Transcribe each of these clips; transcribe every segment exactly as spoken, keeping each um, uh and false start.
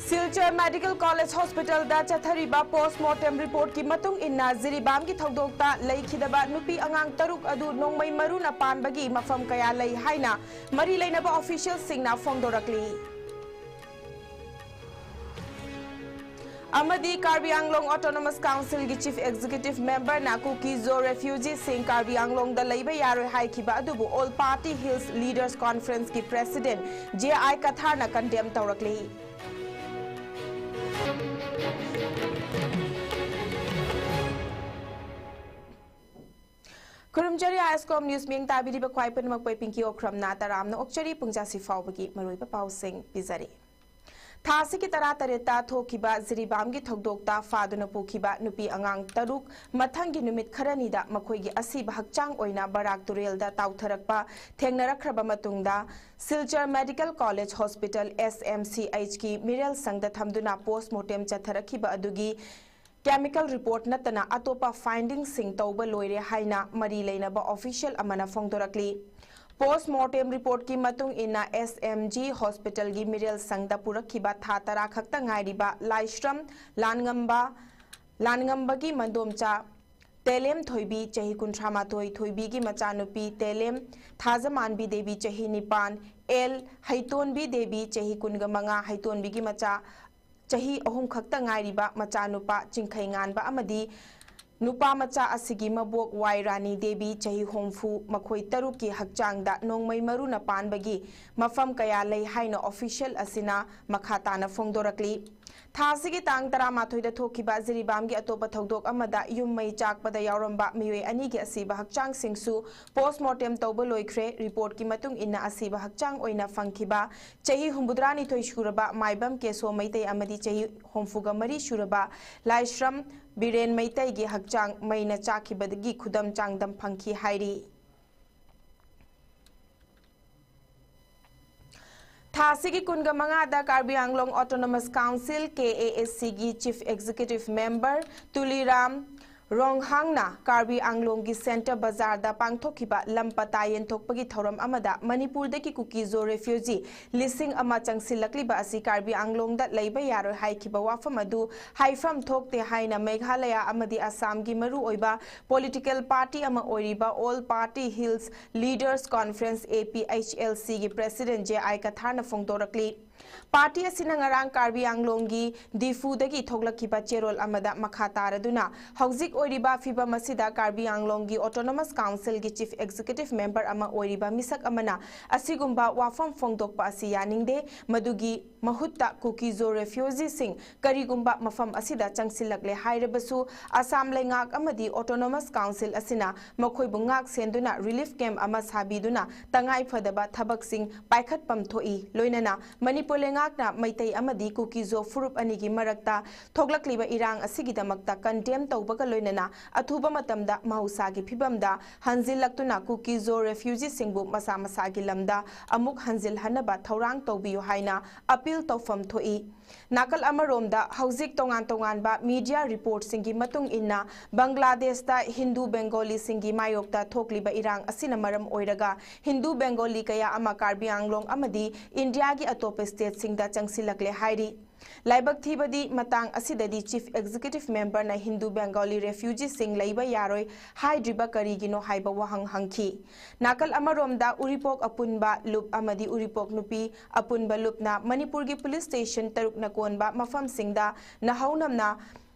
Silchar medical college ꯍꯣꯁꯄꯤꯇꯥꯜꯗ ꯆꯠꯊꯔꯤꯕ ꯄꯣꯁꯃꯣꯔꯇꯦꯝ ꯔꯤꯄꯣꯔꯠꯀꯤ ꯃꯇꯨꯡ ꯏꯟꯅ, ꯖꯤꯔꯤꯕꯥꯝꯒꯤ ꯊꯧꯗꯣꯛꯇ ꯂꯩꯈꯤꯗꯕ ꯅꯨꯄꯤ ꯑꯉꯥꯡ ꯇꯔꯨꯛ ꯑꯗꯨ ꯅꯣꯡꯃꯩ ꯃꯔꯨꯅ ꯄꯥꯟꯕꯒꯤ ꯃꯐꯝ ꯀꯌꯥ ꯂꯩ ꯍꯥꯏꯅ ꯃꯔꯤ ꯂꯩꯅꯕ ꯑꯣꯐꯤꯁꯤꯌꯦꯜꯁꯤꯡꯅ ꯐꯣꯡꯗꯣꯔꯛꯂꯤ꯫ ꯑꯃꯗꯤ ꯀꯥꯔꯕꯤ ꯑꯪꯂꯣꯡ ꯑꯣꯇꯣꯅꯣꯃꯁ ꯀꯥꯎꯟꯁꯤꯜꯒꯤ ꯆꯤꯐ ꯑꯦꯛꯖꯤꯀ꯭ꯌꯨꯇꯤꯚ ꯃꯦꯝꯕꯔꯅ ꯀꯨꯀꯤ ꯖꯣ ꯔꯦꯐ꯭ꯌꯨꯖꯤꯁꯤꯡ ꯀꯥꯔꯕꯤ ꯑꯪꯂꯣꯡꯗ ꯂꯩꯕ ꯌꯥꯔꯣꯏ ꯍꯥꯏꯈꯤꯕ ꯑꯗꯨꯕꯨ ꯑꯣꯜ ꯄꯥꯔꯇꯤ ꯍꯤꯜꯁ ꯂꯤꯗꯔꯁ ꯀꯣꯟꯐ꯭ꯔꯦꯟꯁꯀꯤ ꯄ꯭ꯔꯦꯁꯤꯗꯦꯟꯠ ꯖꯦ ꯑꯥꯏ ꯀꯊꯥꯔꯅ ꯀꯟꯗꯦꯝ ꯇꯧꯔꯛꯂꯤ꯫ ꯈꯨꯔꯨꯝꯖꯔꯤ ꯑꯥꯏꯁꯀꯣꯝ ꯅ꯭ꯌꯨꯁ ꯃꯤꯌꯦꯡ ꯇꯥꯕꯤꯔꯤꯕ ꯈ꯭ꯋꯥꯏ ꯄꯨꯝꯅꯃꯛꯄꯨ ꯑꯩ ꯄꯤꯡꯀꯤ ꯑꯣꯀ꯭ꯔꯝꯅ ꯇꯔꯥꯝꯅ ꯑꯣꯛꯆꯔꯤ꯫ ꯄꯨꯡꯖꯥꯁꯤ ꯐꯥꯎꯕꯒꯤ ꯃꯔꯨꯑꯣꯏꯕ ꯄꯥꯎꯁꯤꯡ ꯄꯤꯖꯔꯤ꯫ ꯊꯥ ꯑꯁꯤꯒꯤ ꯇꯔꯥꯇꯔꯦꯠꯇ ꯊꯣꯛꯈꯤꯕ ꯖꯤꯔꯤꯕꯥꯝꯒꯤ ꯊꯧꯗꯣꯛꯇ ꯐꯥꯗꯨꯅ ꯄꯨꯈꯤꯕ ꯅꯨꯄꯤ ꯑꯉꯥꯡ ꯇꯔꯨꯛ ꯃꯊꯪꯒꯤ ꯅꯨꯃꯤꯠ ꯈꯔꯅꯤꯗ ꯃꯈꯣꯏꯒꯤ ꯑꯁꯤꯕ ꯍꯛꯆꯥꯡ ꯑꯣꯏꯅ ꯕꯔꯥꯛ ꯇꯨꯔꯦꯜꯗ ꯇꯥꯎꯊꯔꯛꯄ ꯊꯦꯡꯅꯔꯛꯈ꯭ꯔꯕ ꯃꯇꯨꯡꯗ, ꯁꯤꯜꯆꯔ ꯃꯦꯗꯤꯀꯦꯜ ꯀꯣꯂꯦꯖ ꯍꯣꯁꯄꯤꯇꯥꯜ, ꯑꯦꯁ ꯑꯦꯝ ꯁꯤ ꯑꯩꯆꯀꯤ ꯃꯤꯔꯦꯜ ꯁꯪꯗ ꯊꯝꯗꯨꯅ ꯄꯣꯁꯃꯣꯔꯇꯦꯝ ꯆꯠꯊꯔꯛꯈꯤꯕ ꯑꯗꯨꯒꯤ ꯀꯦꯃꯤꯀꯦꯜ ꯔꯤꯄꯣꯔꯠ ꯅꯠꯇꯅ ꯑꯇꯣꯞꯄ ꯐꯥꯏꯟꯗꯤꯡꯁꯤꯡ ꯇꯧꯕ ꯂꯣꯏꯔꯦ ꯍꯥꯏꯅ ꯃꯔꯤ ꯂꯩꯅꯕ ꯑꯣꯐꯤꯁꯤꯌꯦꯜ ꯑꯃꯅ ꯐꯣꯡꯗꯣꯔꯛꯂꯤ꯫ ꯄꯣꯁꯃꯣꯔꯇꯦꯝ ꯔꯤꯄꯣꯔꯠꯀꯤ ꯃꯇꯨꯡ ꯏꯟꯅ, ꯑꯦꯁ ꯑꯦꯝ ꯖꯤ ꯍꯣꯁꯄꯤꯇꯥꯜꯒꯤ ꯃꯤꯔꯦꯜ ꯁꯪꯗ ꯄꯨꯔꯛꯈꯤꯕ ꯊꯥ ꯇꯔꯥ ꯈꯛꯇ ꯉꯥꯏꯔꯤꯕ ꯂꯥꯏꯁ꯭ꯔꯝ ꯂꯥꯟꯉꯝꯕ, ꯂꯥꯟꯉꯝꯕꯒꯤ ꯃꯟꯗꯣꯝꯆꯥ ꯇꯦꯂꯦꯝ ꯊꯣꯏꯕꯤ, ꯆꯍꯤ ꯀꯨꯟꯊ꯭ꯔꯥ ꯃꯥꯊꯣꯏ, ꯊꯣꯏꯕꯤꯒꯤ ꯃꯆꯥꯅꯨꯄꯤ ꯇꯦꯂꯦꯝ ꯊꯥꯖꯃꯥꯟꯕꯤ ꯗꯦꯕꯤ, ꯆꯍꯤ ꯅꯤꯄꯥꯟ, ꯑꯦꯜ ꯍꯩꯇꯣꯟꯕꯤ ꯗꯦꯕꯤ, ꯆꯍꯤ ꯀꯨꯟꯒ ꯃꯉꯥ, ꯍꯩꯇꯣꯟꯕꯤꯒꯤ ꯃꯆꯥ ꯆꯍꯤ ꯑꯍꯨꯝ ꯈꯛꯇ ꯉꯥꯏꯔꯤꯕ ꯃꯆꯥꯅꯨꯄꯥ ꯆꯤꯡꯈꯩ ꯉꯥꯟꯕ ꯑꯃꯗꯤ ꯅꯨꯄꯥ ꯃꯆꯥ ꯑꯁꯤꯒꯤ ꯃꯕꯣꯛ ꯋꯥꯏ ꯔꯥꯅꯤ ꯗꯦꯕꯤ, ꯆꯍꯤ ꯍꯨꯝꯐꯨ, ꯃꯈꯣꯏ ꯇꯔꯨꯛꯀꯤ ꯍꯛꯆꯥꯡꯗ ꯅꯣꯡꯃꯩ ꯃꯔꯨꯅ ꯄꯥꯟꯕꯒꯤ ꯃꯐꯝ ꯀꯌꯥ ꯂꯩ ꯍꯥꯏꯅ ꯑꯣꯐꯤꯁꯤꯌꯦꯜ ꯑꯁꯤꯅ ꯃꯈꯥ ꯇꯥꯅ ꯐꯣꯡꯗꯣꯔꯛꯂꯤ꯫ ꯊꯥ ꯑꯁꯤꯒꯤ ꯇꯥꯡ ꯇꯔꯥꯃꯥꯊꯣꯏꯗ ꯊꯣꯛꯈꯤꯕ ꯖꯤꯔꯤꯕꯥꯝꯒꯤ ꯑꯇꯣꯞꯄ ꯊꯧꯗꯣꯛ ꯑꯃꯗ ꯌꯨꯝ ꯃꯩ ꯆꯥꯛꯄꯗ ꯌꯥꯎꯔꯝꯕ ꯃꯤꯑꯣꯏ ꯑꯅꯤꯒꯤ ꯑꯁꯤꯕ ꯍꯛꯆꯥꯡꯁꯤꯡꯁꯨ ꯄꯣꯁꯃꯣꯔꯇꯦꯝ ꯇꯧꯕ ꯂꯣꯏꯈ꯭ꯔꯦ꯫ ꯔꯤꯄꯣꯔꯠꯀꯤ ꯃꯇꯨꯡ ꯏꯟꯅ, ꯑꯁꯤꯕ ꯍꯛꯆꯥꯡ ꯑꯣꯏꯅ ꯐꯪꯈꯤꯕ ꯆꯍꯤ ꯍꯨꯝꯐꯨꯇꯔꯥꯅꯤꯊꯣꯏ ꯁꯨꯔꯕ ꯃꯥꯏꯕꯝ ꯀꯦꯁꯣ ꯃꯩꯇꯩ ꯑꯃꯗꯤ ꯆꯍꯤ ꯍꯨꯝꯐꯨꯒ ꯃꯔꯤ ꯁꯨꯔꯕ ꯂꯥꯏꯁ꯭ꯔꯝ ꯕꯤꯔꯦꯟ ꯃꯩꯇꯩꯒꯤ ꯍꯛꯆꯥꯡ ꯃꯩꯅ ꯆꯥꯛꯈꯤꯕꯗꯒꯤ ꯈꯨꯗꯝ ꯆꯥꯡꯗꯝ ꯐꯪꯈꯤ ꯍꯥꯏꯔꯤ꯫ ꯊꯥ ꯑꯁꯤꯒꯤ ꯀꯨꯟꯒ ꯃꯉꯥꯗ ꯀꯥꯔꯕꯤ ꯑꯪꯂꯣꯡ autonomous council, K A S ꯁꯤꯒꯤ ꯆꯤꯐ ꯑꯦꯛꯖꯤꯀ꯭ꯌꯨꯇꯤꯚ ꯃꯦꯝꯕꯔ ꯇꯨꯂꯤꯔꯥꯝ ꯔꯣꯡꯍꯥꯡꯅ ꯀꯥꯔꯕꯤ ꯑꯪꯂꯣꯡꯒꯤ ꯁꯦꯟꯇꯔ ꯕꯖꯥꯔꯗ ꯄꯥꯡꯊꯣꯛꯈꯤꯕ ꯂꯝ ꯄꯇꯥ ꯌꯦꯟꯊꯣꯛꯄꯒꯤ ꯊꯧꯔꯝ ꯑꯃꯗ ꯃꯅꯤꯄꯨꯔꯗꯒꯤ ꯀꯨꯀꯤꯖꯣ ꯔꯦꯐ꯭ꯌꯨꯖꯤ ꯂꯤꯁꯤꯡ ꯑꯃ ꯆꯪꯁꯤꯜꯂꯛꯂꯤꯕ ꯑꯁꯤ ꯀꯥꯔꯕꯤ ꯑꯪꯂꯣꯡꯗ ꯂꯩꯕ ꯌꯥꯔꯣꯏ ꯍꯥꯏꯈꯤꯕ ꯋꯥꯐꯝ ꯑꯗꯨ ꯍꯥꯏꯐꯝ ꯊꯣꯛꯇꯦ ꯍꯥꯏꯅ ꯃꯦꯘꯥꯂꯌꯥ ꯑꯃꯗꯤ ꯑꯁꯥꯝꯒꯤ ꯃꯔꯨꯑꯣꯏꯕ ꯄꯣꯂꯤꯇꯤꯀꯦꯜ ꯄꯥꯔꯇꯤ ꯑꯃ ꯑꯣꯏꯔꯤꯕ all party hills leaders conference, A P H L C, ꯒꯤ ꯄ꯭ꯔꯦꯁꯤꯗꯦꯟꯠ J I ꯀꯊꯥꯔꯅ ꯐꯣꯡꯗꯣꯔꯛꯂꯤ꯫ ꯄꯥꯔꯇꯤ ꯑꯁꯤꯅ ꯉꯔꯥꯡ ꯀꯥꯔꯕꯤ ꯑꯪꯂꯣꯡꯒꯤ ꯗꯤꯐꯨꯗꯒꯤ ꯊꯣꯛꯂꯛꯈꯤꯕ ꯆꯦꯔꯣꯜ ꯑꯃꯗ ꯃꯈꯥ ꯇꯥꯔꯗꯨꯅ ꯍꯧꯖꯤꯛ ꯑꯣꯏꯔꯤꯕ ꯐꯤꯚꯝ ꯑꯁꯤꯗ ꯀꯥꯔꯕꯤ ꯑꯪꯂꯣꯡꯒꯤ ꯑꯣꯇꯣꯅꯣꯃꯁ ꯀꯥꯎꯟꯁꯤꯜꯒꯤ ꯆꯤꯐ ꯑꯦꯛꯖꯤꯀ꯭ꯌꯨꯇꯤꯚ ꯃꯦꯝꯕꯔ ꯑꯃ ꯑꯣꯏꯔꯤꯕ ꯃꯤꯁꯛ ꯑꯃꯅ ꯑꯁꯤꯒꯨꯝꯕ ꯋꯥꯐꯝ ꯐꯣꯡꯗꯣꯛꯄ ꯑꯁꯤ ꯌꯥꯅꯤꯡꯗꯦ꯫ ꯃꯗꯨꯒꯤ ꯃꯍꯨꯠꯇ ꯀꯨꯀꯤꯖꯣ ꯔꯦꯐ꯭ꯌꯨꯖꯤꯁꯤꯡ ꯀꯔꯤꯒꯨꯝꯕ ꯃꯐꯝ ꯑꯁꯤꯗ ꯆꯪꯁꯤꯜꯂꯛꯂꯦ ꯍꯥꯏꯔꯕꯁꯨ, ꯑꯁꯥꯝ ꯂꯩꯉꯥꯛ ꯑꯃꯗꯤ ꯑꯣꯇꯣꯅꯣꯃꯁ ꯀꯥꯎꯟꯁꯤꯜ ꯑꯁꯤꯅ ꯃꯈꯣꯏꯕꯨ ꯉꯥꯛ ꯁꯦꯟꯗꯨꯅ ꯔꯤꯂꯤꯐ ꯀꯦꯝꯞ ꯑꯃ ꯁꯥꯕꯤꯗꯨꯅ ꯇꯉꯥꯏ ꯐꯗꯕ ꯊꯕꯛꯁꯤꯡ ꯄꯥꯏꯈꯠꯐꯝ ꯊꯣꯛꯏ꯫ ꯂꯣꯏꯅꯅ ꯃꯅꯤꯄꯨꯔ ꯂꯩꯉꯥꯛꯅ ꯃꯩꯇꯩ ꯑꯃꯗꯤ ꯀꯨꯀꯤꯖꯣ ꯐꯨꯔꯨꯞ ꯑꯅꯤꯒꯤ ꯃꯔꯛꯇ ꯊꯣꯛꯂꯛꯂꯤꯕ ꯏꯔꯥꯡ ꯑꯁꯤꯒꯤꯗꯃꯛꯇ ꯀꯟꯗꯦꯝ ꯇꯧꯕꯒ ꯂꯣꯏꯅꯅ ꯑꯊꯨꯕ ꯃꯇꯝꯗ ꯃꯍꯧꯁꯥꯒꯤ ꯐꯤꯕꯝꯗ ꯍꯟꯖꯤꯜꯂꯛꯇꯨꯅ ꯀꯨꯀꯤꯖꯣ ꯔꯦꯐ꯭ꯌꯨꯖꯤꯁꯤꯡꯕꯨ ꯃꯁꯥ ꯃꯁꯥꯒꯤ ꯂꯝꯗ ꯑꯃꯨꯛ ꯍꯟꯖꯤꯜꯍꯟꯅꯕ ꯊꯧꯔꯥꯡ ꯇꯧꯕꯤꯌꯨ ꯍꯥꯏꯅ ꯑꯄꯤꯜ ꯇꯧꯐꯝ ꯊꯣꯛꯏ꯫ ꯅꯥꯀꯜ ꯑꯃꯔꯣꯝꯗ, ꯍꯧꯖꯤꯛ ꯇꯣꯉꯥꯟ ꯇꯣꯉꯥꯟꯕ ꯃꯤꯗꯤꯌꯥ ꯔꯤꯄꯣꯔꯠꯁꯤꯡꯒꯤ ꯃꯇꯨꯡ ꯏꯟꯅ, ꯕꯪꯒ꯭ꯂꯥꯗꯦꯁꯇ ꯍꯤꯟꯗꯨ ꯕꯦꯡꯒꯣꯂꯤꯁꯤꯡꯒꯤ ꯃꯥꯌꯣꯛꯇ ꯊꯣꯛꯂꯤꯕ ꯏꯔꯥꯡ ꯑꯁꯤꯅ ꯃꯔꯝ ꯑꯣꯏꯔꯒ ꯍꯤꯟꯗꯨ ꯕꯦꯡꯒꯣꯂꯤ ꯀꯌꯥ ꯑꯃ ꯀꯥꯔꯕꯤ ꯑꯪꯂꯣꯡ ꯑꯃꯗꯤ ꯏꯟꯗꯤꯌꯥꯒꯤ ꯑꯇꯣꯞꯄ ꯁ꯭ꯇꯦꯠꯁꯤꯡꯗ ꯆꯪꯁꯤꯜꯂꯛꯂꯦ ꯍꯥꯏꯔꯤ꯫ ꯂꯥꯏꯕꯛ ꯊꯤꯕꯗꯤ, ꯃꯇꯥꯡ ꯑꯁꯤꯗꯗꯤ ꯆꯤꯐ ꯑꯦꯛꯖꯤꯀ꯭ꯌꯨꯇꯤꯚ ꯃꯦꯝꯕꯔꯅ ꯍꯤꯟꯗꯨ ꯕꯦꯡꯒꯣꯂꯤ ꯔꯦꯐ꯭ꯌꯨꯖꯤꯁꯤꯡ ꯂꯩꯕ ꯌꯥꯔꯣꯏ ꯍꯥꯏꯗ꯭ꯔꯤꯕ ꯀꯔꯤꯒꯤꯅꯣ ꯍꯥꯏꯕ ꯋꯥꯍꯪ ꯍꯪꯈꯤ꯫ ꯅꯥꯀꯜ ꯑꯃꯔꯣꯝꯗ, ꯎꯔꯤꯄꯣꯛ ꯑꯄꯨꯟꯕ ꯂꯨꯞ ꯑꯃꯗꯤ ꯎꯔꯤꯄꯣꯛ ꯅꯨꯄꯤ ꯑꯄꯨꯟꯕ ꯂꯨꯞꯅ ꯃꯅꯤꯄꯨꯔꯒꯤ ꯄꯨꯂꯤꯁ ꯁ꯭ꯇꯦꯁꯟ ꯇꯔꯨꯛꯅ ꯀꯣꯟꯕ ꯃꯐꯝꯁꯤꯡꯗ ꯅꯍꯧꯅꯝꯅ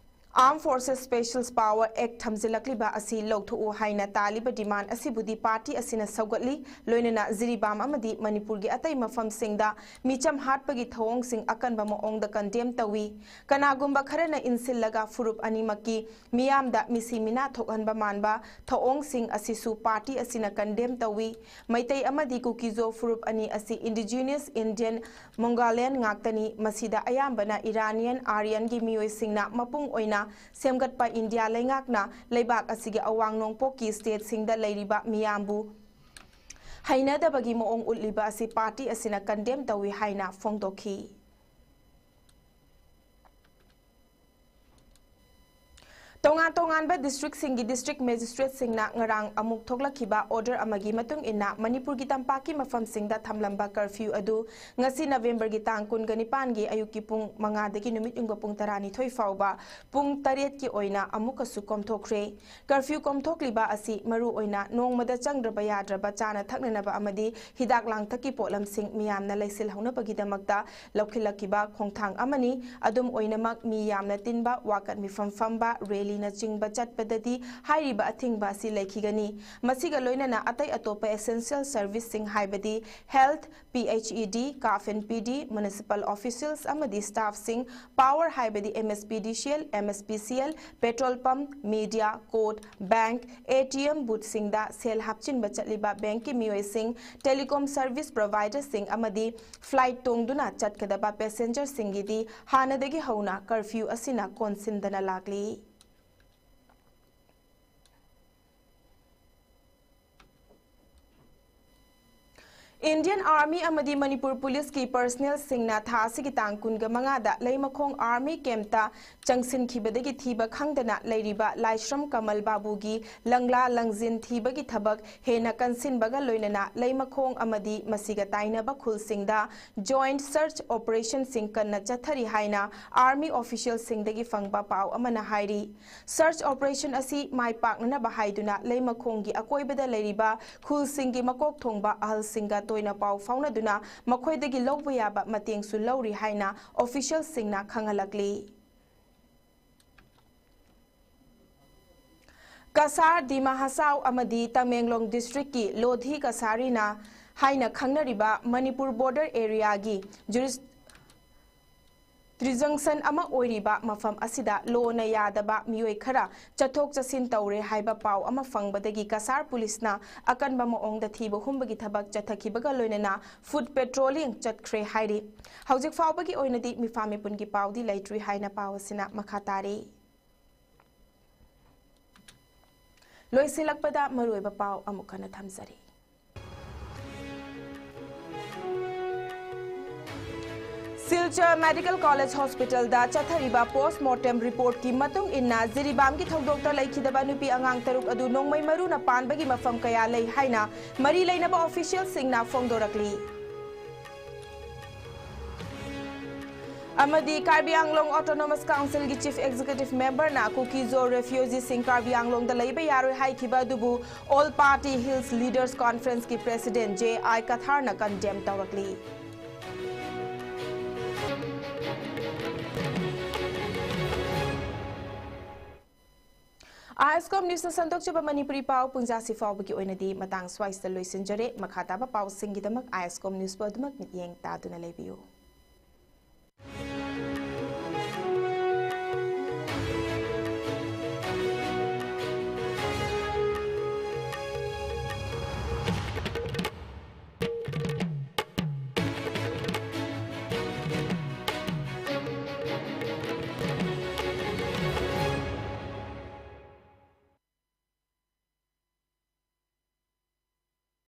Armed Forces Special Power Act ꯊꯝꯖꯤꯜꯂꯛꯂꯤꯕ ꯑꯁꯤ ꯂꯧꯊꯣꯛꯎ ꯍꯥꯏꯅ ꯇꯥꯜꯂꯤꯕ ꯗꯤꯃꯥꯟ ꯑꯁꯤꯕꯨꯗꯤ ꯄꯥꯔꯇꯤ ꯑꯁꯤꯅ ꯁꯧꯒꯠꯂꯤ꯫ ꯂꯣꯏꯅꯅ ꯖꯤꯔꯤꯕꯥꯝ ꯑꯃꯗꯤ ꯃꯅꯤꯄꯨꯔꯒꯤ ꯑꯇꯩ ꯃꯐꯝꯁꯤꯡꯗ ꯃꯤꯆꯝ ꯍꯥꯠꯄꯒꯤ ꯊꯧꯑꯣꯡꯁꯤꯡ ꯑꯀꯟꯕ ꯃꯑꯣꯡꯗ ꯀꯟꯗꯦꯝ ꯇꯧꯏ꯫ ꯀꯅꯥꯒꯨꯝꯕ ꯈꯔꯅ ꯏꯟꯁꯤꯜꯂꯒ ꯐꯨꯔꯨꯞ ꯑꯅꯤꯃꯛꯀꯤ ꯃꯤꯌꯥꯝꯗ ꯃꯤꯁꯤ ꯃꯤꯅꯥ ꯊꯣꯛꯍꯟꯕ ꯃꯥꯟꯕ ꯊꯧꯑꯣꯡꯁꯤꯡ ꯑꯁꯤꯁꯨ ꯄꯥꯔꯇꯤ ꯑꯁꯤꯅ ꯀꯟꯗꯦꯝ ꯇꯧꯏ꯫ ꯃꯩꯇꯩ ꯑꯃꯗꯤ ꯀꯨꯀꯤꯖꯣ ꯐꯨꯔꯨꯞ ꯑꯅꯤ ꯑꯁꯤ Indigenous Indian Mongolian ꯉꯥꯛꯇꯅꯤ꯫ ꯃꯁꯤꯗ ꯑꯌꯥꯝꯕꯅ Iranian Aryan ꯒꯤ ꯃꯤꯑꯣꯏꯁꯤꯡꯅ ꯃꯄꯨꯡ ꯑꯣꯏꯅ ꯁꯦꯝꯒꯠꯄ ꯏꯟꯗꯤꯌꯥ ꯂꯩꯉꯥꯛꯅ ꯂꯩꯕꯥꯛ ꯑꯁꯤꯒꯤ ꯑꯋꯥꯡ ꯅꯣꯡꯄꯣꯛꯀꯤ ꯁ꯭ꯇꯦꯠꯁꯤꯡꯗ ꯂꯩꯔꯤꯕ ꯃꯤꯌꯥꯝꯕꯨ ꯍꯩꯅꯗꯕꯒꯤ ꯃꯑꯣꯡ ꯎꯠꯂꯤꯕ ꯑꯁꯤ ꯄꯥꯔꯇꯤ ꯑꯁꯤꯅ ꯀꯟꯗꯦꯝ ꯇꯧꯏ ꯍꯥꯏꯅ ꯐꯣꯡꯗꯣꯛꯈꯤ꯫ ꯇꯣꯉꯥꯟ ꯇꯣꯉꯥꯟꯕ districtꯁꯤꯡꯒꯤ district magistrateꯁꯤꯡꯅ ꯉꯔꯥꯡ ꯑꯃꯨꯛ ꯊꯣꯛꯂꯛꯈꯤꯕ order ꯑꯃꯒꯤ ꯃꯇꯨꯡ ꯏꯟꯅ ꯃꯅꯤꯄꯨꯔꯒꯤ ꯇꯝꯄꯥꯛꯀꯤ ꯃꯐꯝꯁꯤꯡꯗ ꯊꯝꯂꯝꯕ curfew ꯑꯗꯨ ꯉꯁꯤ Novemberꯒꯤ ꯇꯥꯡ ꯀꯨꯟꯒ ꯅꯤꯄꯥꯟꯒꯤ ꯑꯌꯨꯛꯀꯤ ꯄꯨꯡ ꯃꯉꯥꯗꯒꯤ ꯅꯨꯃꯤꯠ ꯌꯨꯡꯕ ꯄꯨꯡ ꯇꯔꯥꯅꯤꯊꯣꯏ ꯐꯥꯎꯕ ꯄꯨꯡ ꯇꯔꯦꯠꯀꯤ ꯑꯣꯏꯅ ꯑꯃꯨꯛꯀꯁꯨ ꯀꯣꯝꯊꯣꯛꯈ꯭ꯔꯦ꯫ Curfew ꯀꯣꯝꯊꯣꯛꯂꯤꯕ ꯑꯁꯤ ꯃꯔꯨ ꯑꯣꯏꯅ ꯅꯣꯡꯃꯗ ꯆꯪꯗ꯭ꯔꯕ ꯌꯥꯗ꯭ꯔꯕ ꯆꯥꯅ ꯊꯛꯅꯅꯕ ꯑꯃꯗꯤ ꯍꯤꯗꯥꯛ ꯂꯥꯡꯊꯛꯀꯤ ꯄꯣꯠꯂꯝꯁꯤꯡ ꯃꯤꯌꯥꯝꯅ ꯂꯩꯁꯤꯜꯍꯧꯅꯕꯒꯤꯗꯃꯛꯇ ꯂꯧꯈꯠꯂꯛꯈꯤꯕ ꯈꯣꯡꯊꯥꯡ ꯑꯃꯅꯤ꯫ ꯑꯗꯨꯝ ꯑꯣꯏꯅꯃꯛ, ꯃꯤ ꯌꯥꯝꯅ ꯇꯤꯟꯕ, ꯋꯥꯀꯠ ꯃꯤꯐꯝ ꯐꯝꯕ, rallyꯅꯆꯤꯡꯕ ꯆꯠꯄꯗꯗꯤ ꯍꯥꯏꯔꯤꯕ ꯑꯊꯤꯡꯕ ꯑꯁꯤ ꯂꯩꯈꯤꯒꯅꯤ꯫ ꯃꯁꯤꯒ ꯂꯣꯏꯅꯅ ꯑꯇꯩ ꯑꯇꯣꯞꯄ essential serviceꯁꯤꯡ ꯍꯥꯏꯕꯗꯤ health, PHED, CAF and PD, municipal officials ꯑꯃꯗꯤ staffꯁꯤꯡ, power ꯍꯥꯏꯕꯗꯤ MSPDCL, MSPCL, petrol pump, media, court, bank, ATM boothꯁꯤꯡꯗ ꯁꯦꯜ ꯍꯥꯞꯆꯤꯟꯕ ꯆꯠꯂꯤꯕ bankꯀꯤ ꯃꯤꯑꯣꯏꯁꯤꯡ, telecom service providerꯁꯤꯡ ꯑꯃꯗꯤ flight ꯇꯣꯡꯗꯨꯅ ꯆꯠꯀꯗꯕ passengerꯁꯤꯡꯒꯤꯗꯤ ꯍꯥꯟꯅꯗꯒꯤ ꯍꯧꯅ curfew ꯑꯁꯤꯅ ꯀꯣꯟꯁꯤꯟꯗꯅ ꯂꯥꯛꯂꯤ꯫ Indian Army ꯑꯃꯗꯤ ꯃꯅꯤꯄꯨꯔ ꯄꯨꯂꯤꯁꯀꯤ personnelꯁꯤꯡꯅ ꯊꯥ ꯑꯁꯤꯒꯤ ꯇꯥꯡ ꯀꯨꯟꯒ ꯃꯉꯥꯗ ꯂꯩꯃꯈꯣꯡ army campꯇ ꯆꯪꯁꯤꯟꯈꯤꯕꯗꯒꯤ ꯊꯤꯕ ꯈꯪꯗꯅ ꯂꯩꯔꯤꯕ ꯂꯥꯏꯁ꯭ꯔꯝ ꯀꯃꯜ ꯕꯥꯕꯨꯒꯤ ꯂꯪꯂꯥ ꯂꯪꯖꯤꯟ ꯊꯤꯕꯒꯤ ꯊꯕꯛ ꯍꯦꯟꯅ ꯀꯟꯁꯤꯟꯕꯒ ꯂꯣꯏꯅꯅ ꯂꯩꯃꯈꯣꯡ ꯑꯃꯗꯤ ꯃꯁꯤꯒ ꯇꯥꯏꯅꯕ ꯈꯨꯜꯁꯤꯡꯗ joint search operationꯁꯤꯡ ꯀꯟꯅ ꯆꯠꯊꯔꯤ ꯍꯥꯏꯅ army officialꯁꯤꯡꯗꯒꯤ ꯐꯪꯕ ꯄꯥꯎ ꯑꯃꯅ ꯍꯥꯏꯔꯤ꯫ Search operation ꯑꯁꯤ ꯃꯥꯏ ꯄꯥꯛꯅꯅꯕ ꯍꯥꯏꯗꯨꯅ ꯂꯩꯃꯈꯣꯡꯒꯤ ꯑꯀꯣꯏꯕꯗ ꯂꯩꯔꯤꯕ ꯈꯨꯜꯁꯤꯡꯒꯤ ꯃꯀꯣꯛ ꯊꯣꯡꯕ ꯑꯍꯜꯁꯤꯡꯒ ꯇꯣꯏꯅ ꯄꯥꯎ ꯐꯥꯎꯅꯗꯨꯅ ꯃꯈꯣꯏꯗꯒꯤ ꯂꯧꯕ ꯌꯥꯕ ꯃꯇꯦꯡꯁꯨ ꯂꯧꯔꯤ ꯍꯥꯏꯅ officialꯁꯤꯡꯅ ꯈꯪꯍꯜꯂꯛꯂꯤ꯫ ꯀꯁꯥꯔ, ꯗꯤꯃꯥ ꯍꯁꯥꯎ ꯑꯃꯗꯤ ꯇꯃꯦꯡꯂꯣꯡ districtꯀꯤ ꯂꯣꯙꯤ ꯀꯁꯥꯔꯤꯅ ꯍꯥꯏꯅ ꯈꯪꯅꯔꯤꯕ ꯃꯅꯤꯄꯨꯔ border areaꯒꯤ juris-, jurisdiction ꯑꯃ ꯑꯣꯏꯔꯤꯕ ꯃꯐꯝ ꯑꯁꯤꯗ ꯂꯣꯅ ꯌꯥꯗꯕ ꯃꯤꯑꯣꯏ ꯈꯔ ꯆꯠꯊꯣꯛ ꯆꯠꯁꯤꯟ ꯇꯧꯔꯦ ꯍꯥꯏꯕ ꯄꯥꯎ ꯑꯃ ꯐꯪꯕꯗꯒꯤ ꯀꯁꯥꯔ ꯄꯨꯂꯤꯁꯅ ꯑꯀꯟꯕ ꯃꯑꯣꯡꯗ ꯊꯤꯕ ꯍꯨꯝꯕꯒꯤ ꯊꯕꯛ ꯆꯠꯊꯈꯤꯕꯒ ꯂꯣꯏꯅꯅ foot patrolling ꯆꯠꯈ꯭ꯔꯦ ꯍꯥꯏꯔꯤ꯫ ꯍꯧꯖꯤꯛ ꯐꯥꯎꯕꯒꯤ ꯑꯣꯏꯅꯗꯤ ꯃꯤꯐꯥ ꯃꯤꯄꯨꯟꯒꯤ ꯄꯥꯎꯗꯤ ꯂꯩꯇ꯭ꯔꯤ ꯍꯥꯏꯅ ꯄꯥꯎ ꯑꯁꯤꯅ ꯃꯈꯥ ꯇꯥꯔꯤ꯫ ꯂꯣꯏꯁꯤꯜꯂꯛꯄꯗ ꯃꯔꯨꯑꯣꯏꯕ ꯄꯥꯎ ꯑꯃꯨꯛ ꯍꯟꯅ ꯊꯝꯖꯔꯤ꯫ ꯁꯤꯜꯆꯔ ꯃꯦꯗꯤꯀꯦꯜ ꯀꯣꯂꯦꯖ ꯍꯣꯁꯄꯤꯇꯥꯜꯗ ꯆꯠꯊꯔꯤꯕ ꯄꯣꯁꯃꯣꯔꯇꯦꯝ ꯔꯤꯄꯣꯔꯠꯀꯤ ꯃꯇꯨꯡ ꯏꯟꯅ, ꯖꯤꯔꯤꯕꯥꯝꯒꯤ ꯊꯧꯗꯣꯛꯇ ꯂꯩꯈꯤꯗꯕ ꯅꯨꯄꯤ ꯑꯉꯥꯡ ꯇꯔꯨꯛ ꯑꯗꯨ ꯅꯣꯡꯃꯩ ꯃꯔꯨꯅ ꯄꯥꯟꯕꯒꯤ ꯃꯐꯝ ꯀꯌꯥ ꯂꯩ ꯍꯥꯏꯅ ꯃꯔꯤ ꯂꯩꯅꯕ ꯑꯣꯐꯤꯁꯤꯌꯦꯜꯁꯤꯡꯅ ꯐꯣꯡꯗꯣꯔꯛꯂꯤ꯫ ꯑꯃꯗꯤ ꯀꯥꯔꯕꯤ ꯑꯪꯂꯣꯡ ꯑꯣꯇꯣꯅꯣꯃꯁ ꯀꯥꯎꯟꯁꯤꯜꯒꯤ ꯆꯤꯐ ꯑꯦꯛꯖꯤꯀ꯭ꯌꯨꯇꯤꯚ ꯃꯦꯝꯕꯔꯅ ꯀꯨꯀꯤ-ꯖꯣ ꯔꯦꯐ꯭ꯌꯨꯖꯤꯁꯤꯡ ꯀꯥꯔꯕꯤ ꯑꯪꯂꯣꯡꯗ ꯂꯩꯕ ꯌꯥꯔꯣꯏ ꯍꯥꯏꯈꯤꯕ ꯑꯗꯨꯕꯨ ꯑꯣꯜ ꯄꯥꯔꯇꯤ ꯍꯤꯜꯁ ꯂꯤꯗꯔꯁ ꯀꯣꯟꯐ꯭ꯔꯦꯟꯁꯀꯤ ꯄ꯭ꯔꯦꯁꯤꯗꯦꯟꯠ ꯖꯦ ꯑꯥꯏ ꯀꯊꯥꯔꯅ ꯀꯟꯗꯦꯝ ꯇꯧꯔꯛꯂꯤ꯫ ꯑꯥꯏ ꯑꯦꯁ ꯀꯣꯝ ꯅ꯭ꯌꯨꯁꯅ ꯁꯟꯗꯣꯛꯆꯕ ꯃꯅꯤꯄꯨꯔꯤ ꯄꯥꯎ ꯄꯨꯡꯖꯥꯁꯤ ꯐꯥꯎꯕꯒꯤ ꯑꯣꯏꯅꯗꯤ ꯃꯇꯥꯡ ꯁ꯭ꯋꯥꯏꯁꯤꯗ ꯂꯣꯏꯁꯤꯟꯖꯔꯦ꯫ ꯃꯈꯥ ꯇꯥꯕ ꯄꯥꯎꯁꯤꯡꯒꯤꯗꯃꯛ ꯑꯥꯏ ꯑꯦꯁ ꯀꯣꯝ ꯅ꯭ꯌꯨꯁꯄꯨ ꯑꯗꯨꯃꯛ ꯃꯤꯠꯌꯦꯡ ꯇꯥꯗꯨꯅ ꯂꯩꯕꯤꯌꯨ꯫